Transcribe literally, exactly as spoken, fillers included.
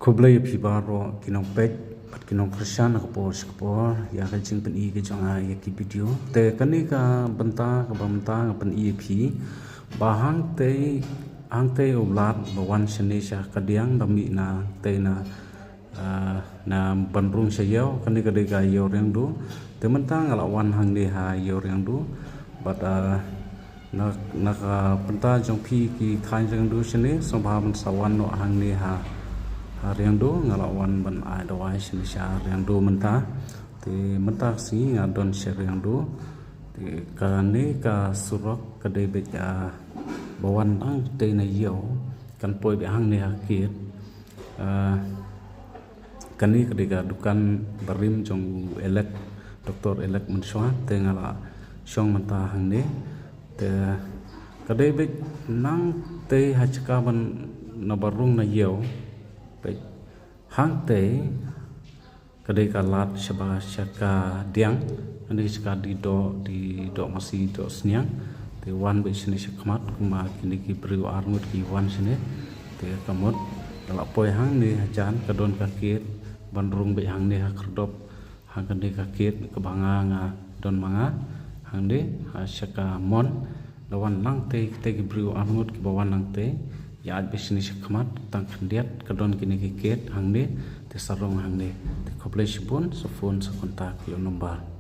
Khublei ïa phi baroh ki nongpeit bad ki nongkyrshan na ka por sha ka por ïa ka jingpyni ka jong nga ïa ki video. Te kane ka bynta kaba mynta nga pyni ïa phi ba hangtei, hangtei u lad ba wan shane sha kadiang ba mih na tei na, ah, na ban rung sha ïew, kane ka dei ka ïew riangdo. Te mynta nga la wan hangne ha ïew riangdo bad, ah, na, na ka bynta jong phi ki thaiñ riangdo shane, sngewbha ban sa wan noh hangne ha, ha riangdo. Nga la wan ban ai dawai shane sha riangdo mynta. Te mynta ka sngi nga don sha riangdo. Te kane ka surok ka dei beit, ah, ba wan nangtei na ïew kan poi beit hangne ha kiet. Ah, kane ka dei ka dukan barim jong u Elek, Doktor Elek mynshuwa. Te nga la shong mynta hangne. Te ka dei beit nangtei ha jaka ban na ba rung na ïew. Beit hangtei ka dei ka lad shaba sha kadiang, kane ka jaka die doh, die doh masi, doh sniang. Te wan beit shane sha khmat kumba kine ki briew arngut ki wan shane. Te ka mut ka la poi hangne hajan, ka don ka kiet ban rung beit hangne ha khyrdop, ha kane ka kiet kaba nga nga don ma nga hangne ha sha ka mon. La wan nangtei, tei ki briew arngut kiba wan nangtei, ïa ai beit shane sha khmat, tang khyndiat ka don kine ki kiet hangne. Te sa rung hangne. Te khublei shibun, sa phone sa contact ïa u number.